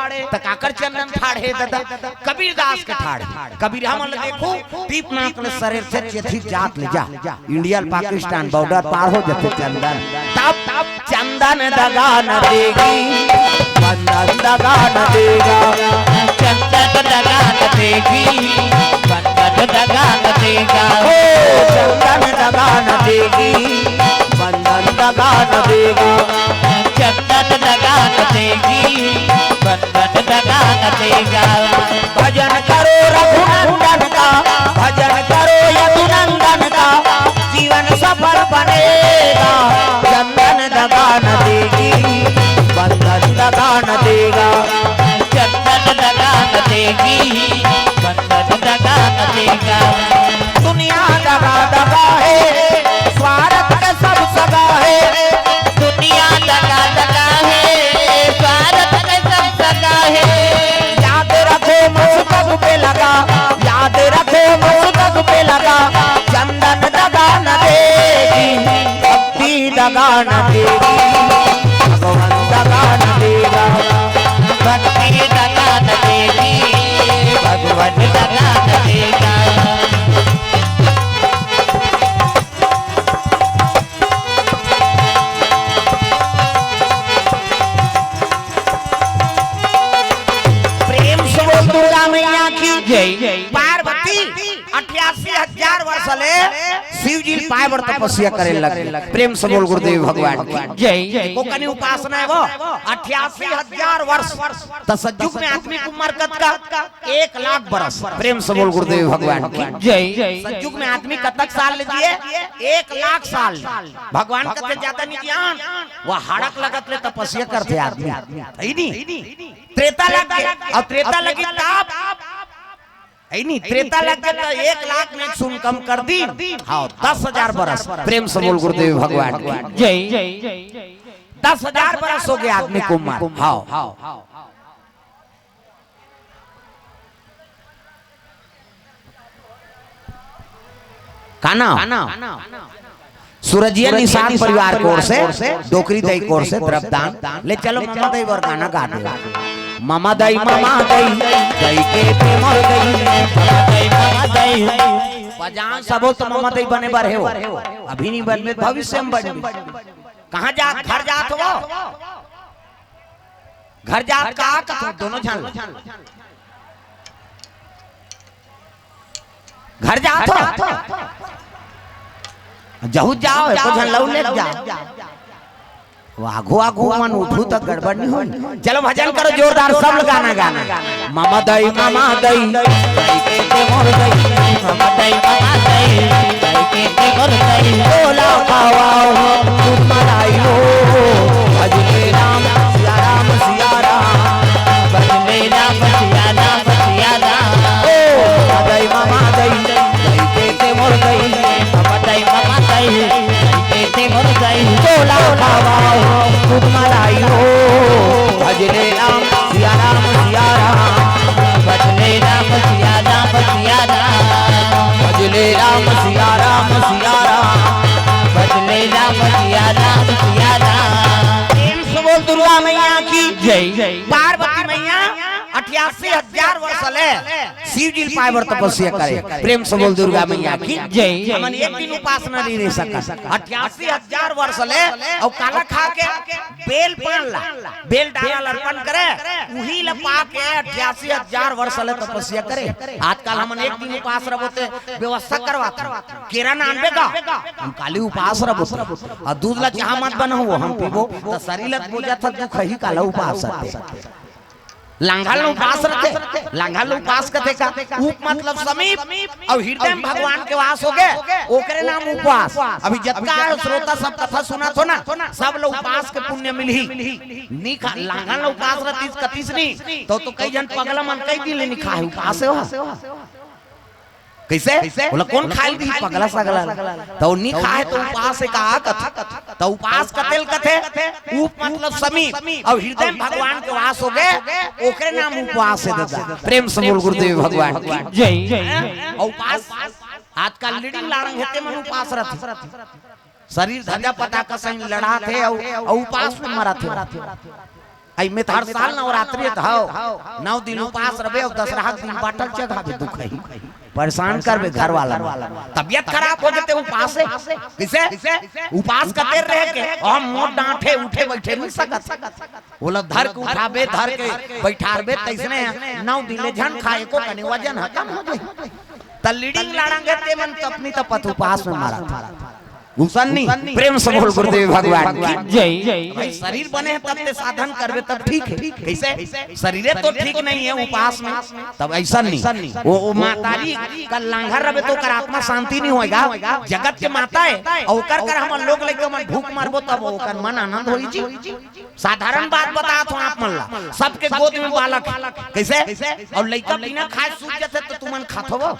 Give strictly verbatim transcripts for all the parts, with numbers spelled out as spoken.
त काकर चंदन ठाढ़े ददा? कबीरदास के ठाढ़े। कबीर हमन ल देखो, दीप नाक ले सरेर से चेथी जात ले जा। इंडिया ल पाकिस्तान बॉर्डर पार हो जथे चंदन। तब, तब चंदन दगा न देगी, बंदन दगा न देगा। चंदन दगा न देगी, बंदन दगा न देगा। ओ चंदन दगा न देगी, बंदन दगा न देगा। चंदन दगा न देगी, बंदन दगा न देगा। भजन करो रघुनंदन का, भजन करो यदुनंदन का, जीवन सफल बनेगा। चंदन दगा न देगी, बंदन दगा न देगा। चंदन दगा न देगी, बंदन दगा न देगा। दुनिया दगा दगा है, स्वार्थ के सब सगा है। दुनिया दगा दगा है, स्वार्थ के सब सगा है। याद रखो मस्तक पे लगा, याद रखो मस्तक पे लगा। चंदन दगा न देगी, भक्ति दगा न देगी, भगवान दगा न देगा। भक्ति दगा न देगी, भगवान दगा न देगा। प्रेम से बोल दुर्गा मैया की जय। पार्वती अठासी हजार वर्ष ले शिव जी ल पाए बर तपस्या करे लगे। प्रेम से बोल गुरुदेव भगवान की जय। ओ कनी उपासना हे वो, अठासी हजार वर्ष। त सतयुग में आदमी के उम्र कतका? एक लाख बरस। प्रेम से बोल गुरुदेव भगवान की जय। सतयुग में आदमी कतक साल ले जिए? एक लाख साल। भगवान कथे जादा नहीं जियान, वो हड़क लगत ले तपस्या करथे आदमी। हे नी? त्रेता लग गे, अउ त्रेता लगी तब, हे नी? त्रेता लग गे त एक लाख में सुन कम कर दी। हाँ, दस हजार बरस। प्रेम से बोल गुरुदेव भगवान की जय। दस हजार बरस हो गे आदमी के उम्र। हाँ। का नाम? सूरजिया निषाद परिवार के ओर से, डोकरी दाई के ओर से द्रव्यदान। ले चलो ममा दाई बर गाना गा दे। ममा दाई, ममा दाई, दाई के ते मोर दाई, ममा दाई, ममा दाई। बजान सबो तो ममा दाई बने बर हे वो। अभी नहीं बनबे, भविष्य में बनबे। कहाँ जात? घर जात हो? घर जात का कथो दोनों झन? घर जात हो? जहू जाओ, एको झन लऊ ले जाओ। वो आघू आघू मन उठू त गड़बड़ नहीं होई। चलो भजन करो जोरदार, सब गाना गाना। ममा दई, ममा दई, दई के ते मोर दई। ममा दई, ममा दई, दई के ते मोर दई। बोला पावा हो, तुम मलाई हो। भजले राम, सिया राम, सिया राम। भजले राम, सिया राम, सिया राम। ओ, ममा दई, ममा दई, दई के ते मोर दई। ममा दई, ममा दई, दई के ते मोर दई। बोला पावा हो, तुम मलाई हो। भजले राम, सिया राम, सिया राम। भजले राम, सिया राम, सिया राम। भजले राम, सिया राम, सिया राम। भजले राम, सिया राम, सिया राम। प्रेम से बोल दुर्गा मैया की जय। पार्वती मैया अठासी हजार वर्ष ले शिव जी ल पाए बर तपस्या करे। प्रेम से बोल दुर्गा मैया की जय। हमन एक दिन उपासना नहीं रह सकत। अठासी हजार वर्ष ले अउ काला खा के बेल पान ला, बेल डाला ल अर्पण करे, उही ल पा के अठासी हजार वर्ष ले तपस्या करे। आजकल हमन एक दिन उपास रबो ते व्यवस्था करवात हन। केरा नानबे का? हम काली उपास रबो ते। अउ दूध ला चाह मत बनाओ, हम पीबो। त शरीर ल बोलत ह, दुख ही काला उपास आते। लांघा ल उपास रथे, लांघा ल उपास कथे का? उप मतलब समीप, अउ हृदय में भगवान के वास हो गे, ओकरे नाम उपवास। अभी जतका हे श्रोता सब कथा सुनत हो ना, सब ल उपास के पुण्य मिलही। नी खा, लांघा ल उपास रथिस कथिस नी, तो, तो कई झन पगला मन कई दिन ले नी खाए, उपास हे वो। कइसे? बोला, कोन खाए दी पगला सगला? त ओ नी खाए त उपास हे का कथे? त उपास कते ल कथे? उप मतलब समीप, अउ हृदय में भगवान के वास हो गे, ओकरे नाम उपवास हे ददा। प्रेम से बोल गुरुदेव भगवान की जय। अउ उपास आजकल लीडिंग लाड़ंग हे ते मन उपास रथे। शरीर धजा पटाखा सही लड़ात हे अउ, अउ उपास में मरत हे। अई में त हर साल नवरात्रि त हव, नौ दिन उपास रबे अउ दसरहा के दिन बाटल चघाबे, दुख है, परेशान करबे घर वाला। तबियत खराब हो जते उपास है। किसे? उपास कते रह के हम मोट डांठे उठे बैठे नहीं सकत। ओला धर के उठाबे, धर के बैठारबे, तइसने नौ दिन ले झन खाए को कने वजन ह कम हो जाए। त लीडिंग लाड़ांगे ते मन त अपनी त पथ उपास में मारा था। गुसन नहीं, प्रेम से बोल गुरुदेव भगवान की। जय। भाई, शरीर बने है तब ते साधन करबे तब ठीक है। कैसे? शरीरे तो ठीक नहीं है उपास में, तब ऐसा नहीं। वो, वो मातारी का लांघर रबे तो ओकर आत्मा शांति नहीं होएगा। जगत के माता है, और ओकर कर हमन लोग लइका मन भूख मरबो तब ओकर मन आनंद होई जी। साधारण बात बतात हूँ आप मन ला, सबके गोद में बालक है। कैसे? और लइका बिना खाए सूत जाथे त तुमन खाथो वो?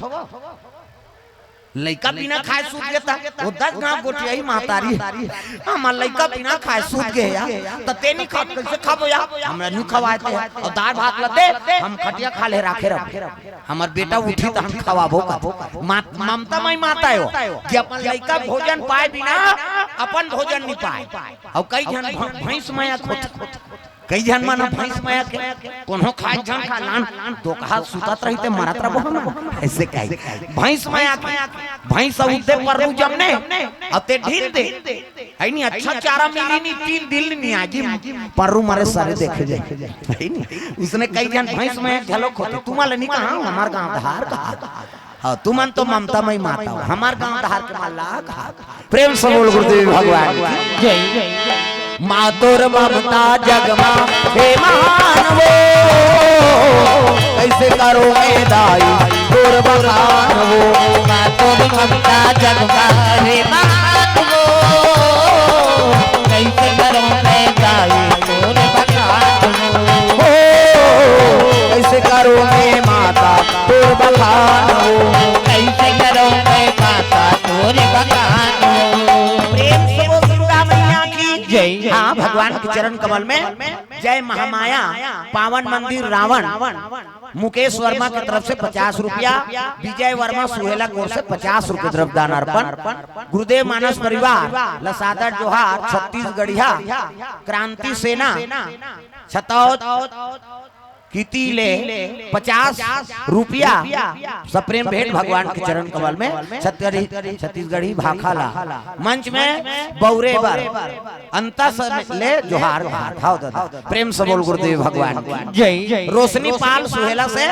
लइका बिना खाए सूत गे त वो दस गांव गोठियाही महतारी हे। हमर लइका बिना खाए सूत गे हे यार, त ते नहीं खात, कैसे खाबो यार? हमरा नहीं खवाए ते। और दाल भात ला दे, हम खटिया खाल्हे राखे रहो। हमर बेटा उठी त हम खवाबो का। ममता मई माता हो कि अपन लइका भोजन पाए बिना अपन भोजन नहीं पाए। और कई झन भैंस मया खोत कई झन मन ह भैंस मया के कोनो खाए झन खा लान, दोकहा सुतत रही ते मरत रबो हम। ऐसे कही भैंस मया के, भैंस उठे पर्रू जमने, अते ढील दे। है नहीं, अच्छा चारा मिली नहीं, तीन दिन नहीं आजी पर्रू मरे सारे देखे जाए। है नहीं, उसने कई झन भैंस मया घलो खोते, तुम्हारे नहीं कहा, हमार गांव धार कहा। हाँ, तुमन तो ममता मई माता हो, हमार गांव धार के माला कहा। प्रेम से बोल गुरुदेव भगवान की। जय। मातुर ममता जग मा हे महान वो, कैसे करो मैं दाई तोर बखान वो। मातुर ममता जग मा हे महान वो, कैसे करो मैं दाई तोर बखान वो। कैसे करो मैं माता तोर बखान वो। कैसे करो मैं माता तोर बखान वो। प्रेम से बोल दुर्गा मैया की जय। हाँ, भगवान के चरण कमल में जय महामाया पावन मंदिर रावण। मुकेश वर्मा की तरफ से पचास रुपया, विजय वर्मा सुहेला कोर से पचास रुपये द्रव्यदान अर्पण, गुरुदेव मानस परिवार ल सादर जोहार, छत्तीसगढ़िया क्रांति सेना छतौद किती ले पचास रुपया सप्रेम भेंट भगवान के चरण कमल में छत्तीसगढ़ी, छत्तीसगढ़ी भाखा ला मंच में बउरे बर अंतस ले जोहार भार। हाव दादा, प्रेम से बोल गुरुदेव भगवान की जय। रोशनी पाल सुहेला से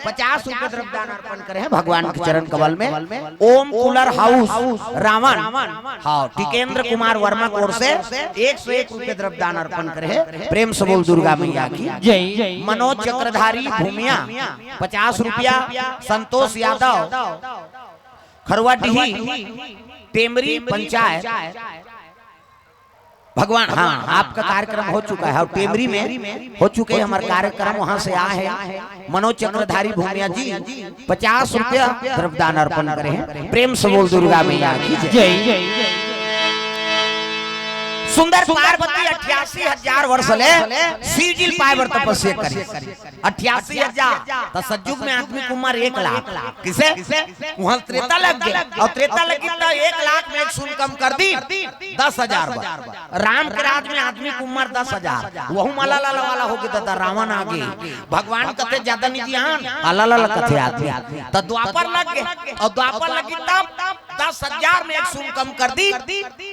पचास रुपये द्रव्यदान अर्पण करे हैं भगवान के चरण कमल में। ओम कूलर हाउस रावण, हाँ, टिकेंद्र कुमार वर्मा कोर से एक सौ एक रुपये द्रव्यदान अर्पण करे हैं। प्रेम से बोल दुर्गा मैया की जय। मनोज चक्रधारी भूमिया पचास रुपया, संतोष यादव खरवाडीही टेमरी पंचायत। भगवान, हाँ, आपका कार्यक्रम हो चुका है और टेमरी में हो चुके हैं हमारे कार्यक्रम, वहां से आए हैं मनोज चक्रधारी भूमिया जी, पचास रुपया द्रव्यदान अर्पण करे हैं। प्रेम से बोल दुर्गा मैया की जय। जय। सुंदर पार्वती अट्ठासी हजार वर्ष ले शिव जी ल पाए बर तपस्या करे। अट्ठासी हजार, त सतयुग में आदमी के उम्र एक लाख। किसे? वहां त्रेता लग गए और त्रेता लगी त एक लाख में एक शून्य कम कर दी, दस हजार बर। राम के राज में आदमी के उम्र दस हजार, वहू म अलाला वाला हो गए दादा, रावण आ गए। भगवान कथे ज्यादा नहीं जियान, अलाला कथे आदमी। त द्वापर लग गए और द्वापर लगी तब दस हजार में एक शून्य कम कर दी,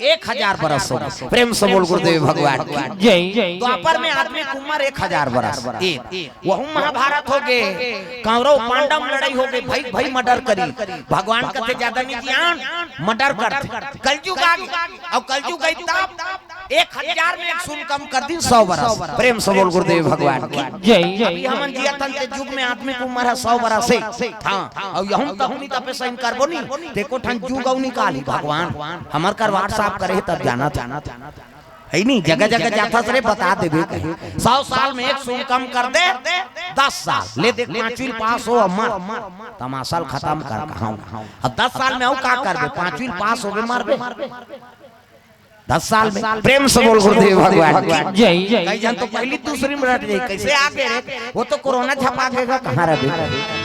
एक हजार बरस हो गए। प्रेम से बोल गुरुदेव भगवान की जय। द्वापर में आदमी के उम्र एक हजार बरस, एक वहू महाभारत हो गए, कौरव पांडव लड़ाई हो गए, भाई भाई मर्डर करी। भगवान कथे ज्यादा नहीं जियान, मर्डर करथे। कलयुग आ गए, और कलयुग आई तब एक हजार में एक शून्य कम कर दी, सौ बरस। प्रेम से बोल गुरुदेव भगवान की जय। अभी हमन जियत हन ते युग में आदमी के उम्र है सौ बरस से। हाँ, और यहू तक नहीं तपे सही करबो नहीं, ते को ठन युग अउ निकाली भगवान। हमर कर WhatsApp करे तब जाना था। है नहीं, जगह जगह जाथा सरे बता देबे कहीं। सौ साल में एक शून्य कम कर दे, दस साल ले देख, पांचवी पास हो अमर, तमाशा ल खत्म कर कहा। अब दस साल में अउ का करबे, पांचवी पास होबे मरबे। दस साल में। प्रेम से बोल गुरुदेव भगवान की। जय। कई झन तो पहली दूसरी में रट जाई, कैसे आ गे रे? वो तो कोरोना छपा देगा, कहाँ रहे?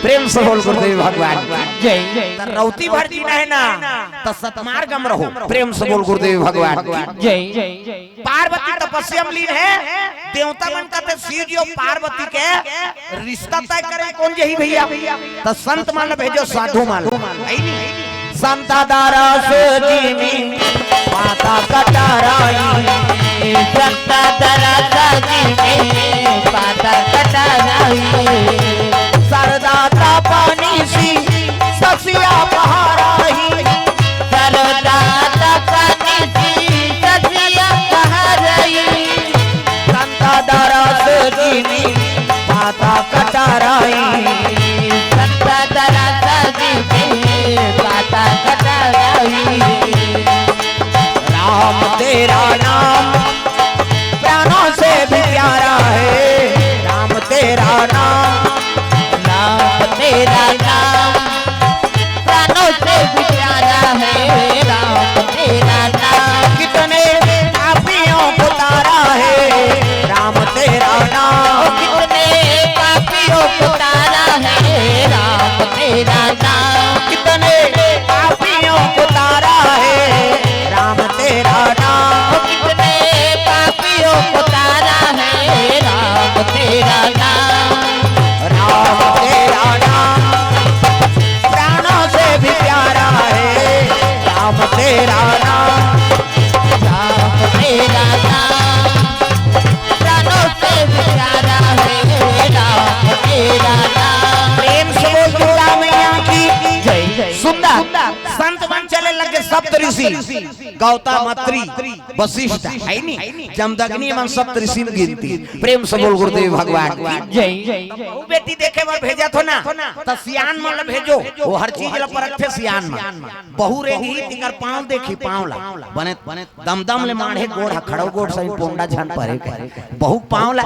प्रेम से बोल गुरुदेव भगवान की। जय। त रौती भर जीना हे ना, त सतमार्ग म रहो। प्रेम से बोल गुरुदेव भगवान की। जय। पार्वती तपस्या में लीन हे, देवता मन कथे शिव जी अउ पार्वती के रिश्ता तय करे कोन जही भैया? त संत मन भेजो, साधु मन। है नी? संत दरस जिनी पाता कटाराई। संत दरस जिनी पाता कटाराई। सरदा तपनी सी ससिया पहाराई। सरदा तपनी सी ससिया पहाराई। संत दरस जिनी पाता कटाराई। संत दरस जिनी पाता कटाराई। राम तेरा नाम प्राणों से भी प्यारा है। राम तेरा नाम, राम तेरा नाम प्राणों से भी प्यारा है। राम तेरा नाम कितने पापियों को तारा है। राम तेरा नाम कितने पापियों को तारा है। राम तेरा नाम कितने पापियों को तारा है। राम तेरा नाम कितने पापियों को तारा है। राम तेरा नाम, राम तेरा नाम प्राणों से भी प्यारा है। राम तेरा नाम, राम तेरा नाम प्राणों से भी प्यारा है। राम तेरा नाम। प्रेम से बोल दुर्गा मैया की जय। सुंदर। संत मन चले लगे सप्त ऋषि, गौतम, अत्रि, वशिष्ठ, है नी? जमदग्नि मन सप्त ऋषि में गिनती। प्रेम से बोल गुरुदेव भगवान की। जय। बहू बेटी देखे बर भेजत हो ना, त सियान मन ल भेजो, वो हर चीज ल परखथे सियान मन। बहू रेंगही, तिकर पाँव देखही, पाँव ला। बने दमदम ले माढ़े गोड़ ह, खड़ो गोड़ सही पोंडा झन परे के। बहू पाँव ला,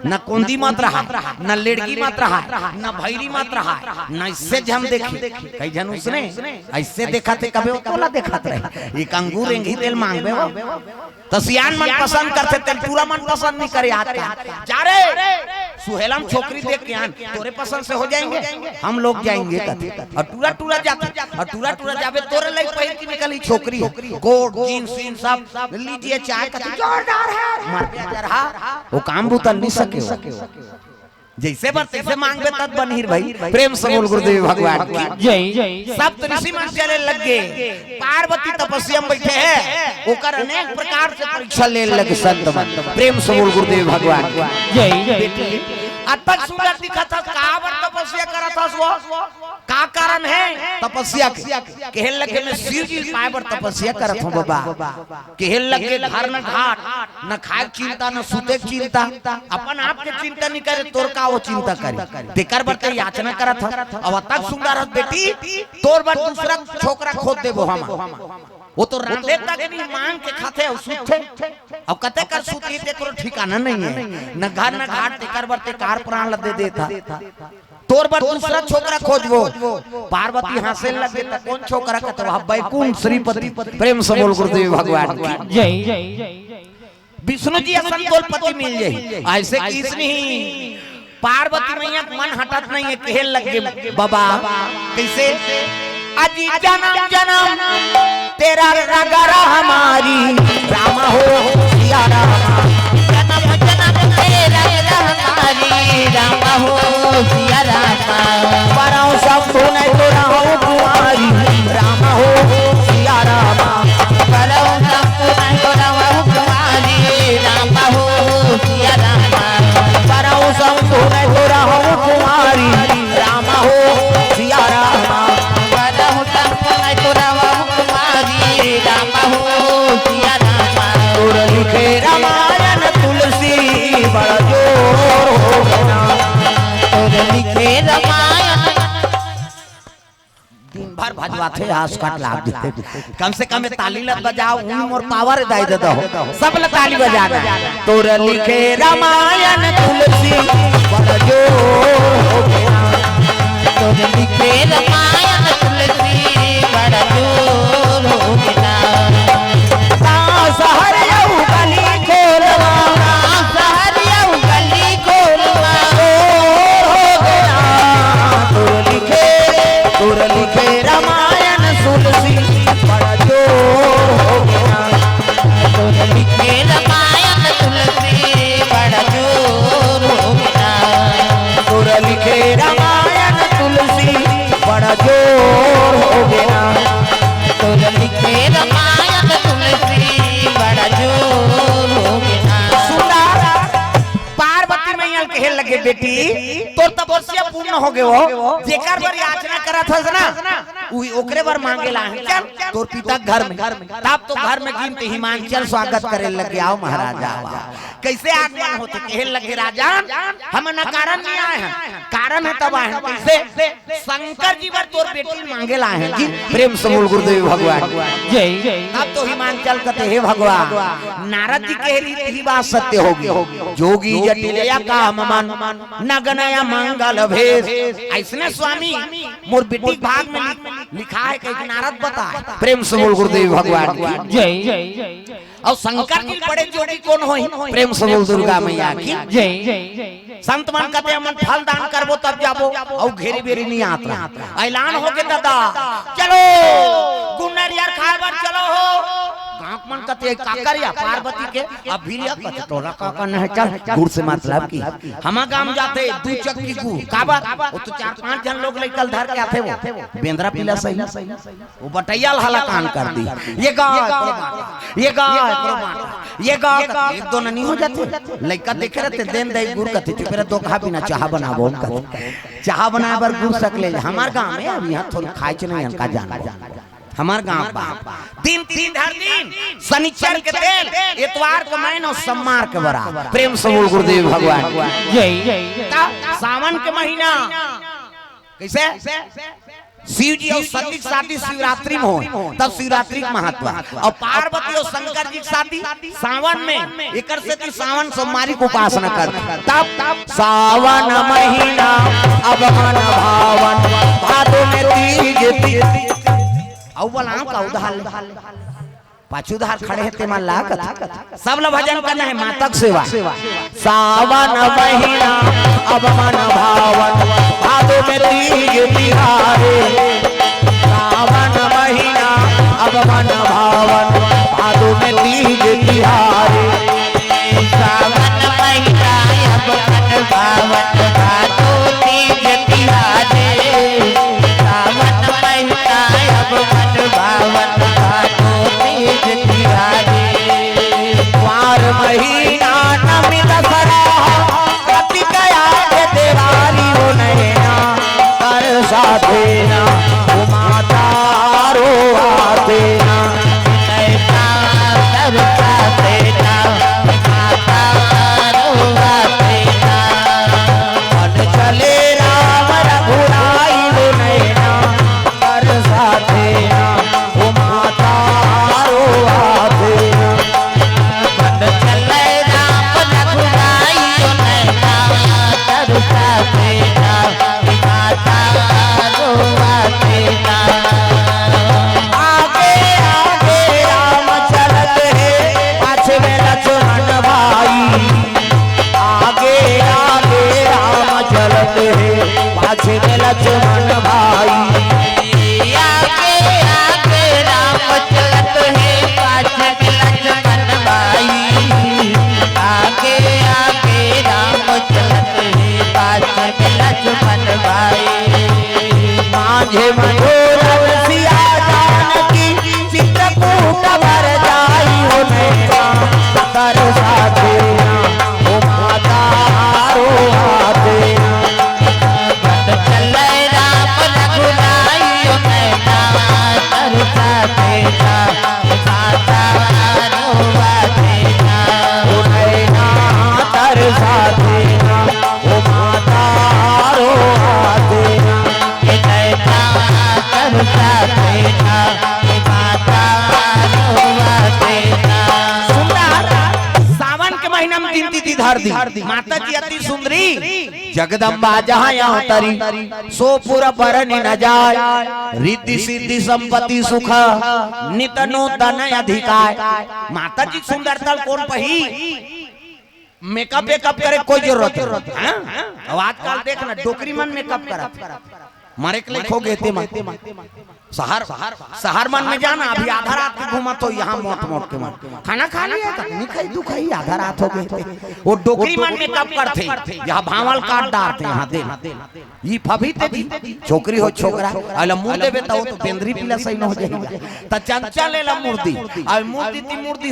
न कोंदी मत रहा, न लेड़गी मत रहा, न भैरी मत रहा, न इससे झन देखी। कई झन उसने ऐसे देखत हे, कबे वो तोला देखत रहे। एक अंगूर रेंगही तेल मांगबे वो। त सियान मन पसंद करथे, तेल टूरा मन पसंद नहीं करे। आज का जा रे, सुहेलम छोकरी देख के आन, तोरे पसंद से हो जाएंगे, हम लोग जाएंगे कथे। और टूरा टूरा जाथे, और टूरा टूरा जाबे तोरे लई पहिर के निकलही छोकरी, कोट, जींस, सीन सब लीजिए, चाहे कथे जोरदार है, मार के जरहा, वो काम बुता नहीं सके वो। जैसे बर तैसे मांगबे तब बनही भाई। प्रेम से बोल गुरुदेव भगवान की। जय। सप्त ऋषि मन चले लग गे, पार्वती तपस्या में बैठे हे, ओकर अनेक प्रकार से परीक्षा ले लगे संत मन। प्रेम से बोल गुरुदेव भगवान की। जय। बेटी, अतक सुंदर दिखत हस, काबर तपस्या करत हस वो? का कारण हे तपस्या के? कहे लगे, मैं शिव जी पाए बर तपस्या करत हूँ बाबा। कहे लगे, घर न घाट, न खाए के चिंता, न सुते के चिंता, अपन आप के चिंता नहीं करे, तोर का वो चिंता करे? तेकर बर ते याचना करत हस। अब अतक सुंदर हस बेटी, तोर बर दूसरा छोकरा खोज देबो हम। वो तो रांधे तक नहीं, मांग के खाथे अउ सुतथे। अब कते कर सुतही, तेकरो ठिकाना नहीं है, न घर न घाट, तेकर बर ते कार प्राण ल दे देत हस। तोर बर दूसरा छोकरा खोजबो। पार्वती हंसे लगे त कोन छोकरा कथे, वह बैकुंठ श्रीपति। प्रेम से बोल गुरुदेव भगवान की। जय। विष्णु जी असन तोला पति मिल जाही। ऐसे किस नहीं, पार्वती मैया के मन हटत नहीं है, कहे लगे बाबा। कैसे? अजी जन्म जन्म तेरा रगा रहा हमारी, राम हो सिया राम। जन्म जन्म तेरा रगा हमारी, राम हो सिया राम। परौं शंभु नहीं तो रहूं कुंवारी, राम हो सिया राम। परौं शंभु नहीं तो रहूं कुंवारी, राम हो सिया राम। परौं शंभु नहीं तो रहूं कुंवारी, राम हो सिया राम। परौं शंभु नहीं तो रहूं कुंवारी, राम हो सिया राम। तोर लिखे रामायण तुलसी बड़ जोर हो गया। तोर लिखे रामायण। दिन भर भजवाथे, हंस कट लाग दे। कम से कम ताली ल बजाओ, उन मोर पावर दाई दे दो। सब ल ताली बजाना। तोर लिखे रामायण तुलसी बड़ जोर हो गया। तोर लिखे रामायण तुलसी बड़ जोर हो गया। दास रामायण तुलसी बड़ा जोर हो गया। तुलसी के रामायण तुलसी बड़ा जोर हो गया। सुंदर पार्वती मैया ल कहे लगे, "बेटी, तोर तपस्या पूर्ण हो गयो, जेकर बर याचना करत हस ना, उही ओकरे बर मांगे ला हे, चल तोर पिता के घर में।" तब तो घर में गिनते हिमांचल स्वागत करे लगे, "आओ महाराज, आओ।" कइसे आगमन होथे? कहे लगे, "राजन, हमन अकारण नइ आए हन, कारण हे तब आए हन।" कइसे? "शंकर जी बर तोर बेटी मांगे ला आए हन जी।" प्रेम से बोल गुरुदेव भगवान। जय। तब तो हिमांचल कथे, "हे भगवान, नारद जी कहे रहिस, इही बात सत्य होगे। जोगी जटिल या काम मन, नगन या मंगल भेष।" अइसने स्वामी मोर बेटी के भाग में लिख-, लिखा हे, कहिके नारद बताए। प्रेम से बोल गुरुदेव भगवान की। जय। अउ शंकर जी बड़े जोगी कोन होही? प्रेम से बोल दुर्गा मैया की। जय। संत मन कथे, "हमन फल दान करबो तब जाबो," अउ घेरी बेरी नइ आत रहा। ऐलान होगे दादा, "चलो गुन्नरियर खाए बर चलो हो।" गाँव के मन कथे, "काकर या पार्वती के?" अब भीरिया कथे, "टोला काका नहीं, चल गुड़ से मतलब की।" हमा गाँव जाथे दू चक्की गुड़, काबर? वो तो चार पांच झन लोग लइका ल धर के आथे, वो बेंदरा पीला सही। वो बटैया ल हलाकान कर दी। ये गा, ये गा, ये गा, एक दो ननी हो जाथे। लइका देखे रहते, देन दे गुड़ कथे, "चुप रे, दो कहा बिना चाहा बनाबो," कथे। चाहा बनाए बर गुड़ सकले। हमार गाँव में अब यहाँ थोड़ी खाइच नहीं, इनका जान। हमार गाँव बा। दिन तीन हर दिन, शनिचर के तेल, एतवार के मैन अउ सोमवार के बरा। प्रेम से बोल गुरुदेव भगवान। जय। त सावन के महीना कइसे? शिव जी अउ सती के शादी शिवरात्रि में होय, तब शिवरात्रि के महत्व। अउ पार्वती अउ शंकर जी के शादी सावन में, एकर सेती सावन सोमवारी के उपासना कर। तब सावन महीना अब मन भावन, भादो में तीज ती-, अउ बोला का उधार ले। पाछू धार खड़े हे, तेमन ला कथे। सब ला भजन करना हे, माता के सेवा। सावन महीना अब मन भावन, भादो में तीज तिहारे। सावन महीना अब मन भावन, भादो में तीज तिहारे। सावन महीना अब मन भावन, भादो तीज तिहारे। सावन महीना अब मन भावन, भादो तीज तिहारे। कुंवार महीना नमी दसरा, कतिक आथे देवारी हो नैना, तरसा देना, उमा तारो आथे ना। नैना तरसा देना, उमा तारो आथे ना। मन चले राम रघुराई हो नैना, तरसा देना, उमा तारो आथे ना। मन चले राम रघुराई ओ नैना, तरसा देना, माता रोवा देना। आगे आगे राम चलत हे, पाछे में लक्ष्मण भाई। आगे आगे राम चलत हे, पाछे में लक्ष्मण भाई। आगे आगे राम चलत हे, पाछे में लक्ष्मण भाई। आगे आगे राम चलत हे, पाछे में लक्ष्मण भाई। माझे मधुर सिया जानकी, चित्रकूट बर जाई हो नैना, तरसा देना, ओ माता रो आथे ना। चले राम रघुराई ओ नैना, तरसा देना, माता रोवा देना। ओ नैना तरसा देना, ओ माता रोवा देना। ए नैना तरसा देना, ए माता रोवा देना। सुंदर, सावन के महीना में दिन तिथि धर दी। माता जी अति सुंदरी, जगदम्बा जहाँ यहाँ तरी, सो पुर बरनि न जाय, रिद्धि सिद्धि संपत्ति सुख, नित नूतन अधिकार। माता जी के सुंदरता ल कोन पही? मेकअप वेकअप करे कोई जरूरत नहीं, हाँ? अब आजकल देख ना, डोकरी मन मेकअप करत। मरे के लइक हो गे ते मन। शहर, शहर मन में जाना, अभी आधा रात के घूमत हो यहाँ मोट मोट के मन। खाना खा लिया का? नहीं खाई, तू खाई, आधा रात हो गे ते। वो डोकरी मन में कब करथे, यहाँ भांवल काट डारथे, यहाँ दे। ई फभी ते जी, छोकरी हो छोकरा, अला मुड़ देबे त वो तो बेंदरी पिला सही न हो जाएगा। त चंचल एला मुड़ दी, अब मुड़ दी ती मुड़ दी,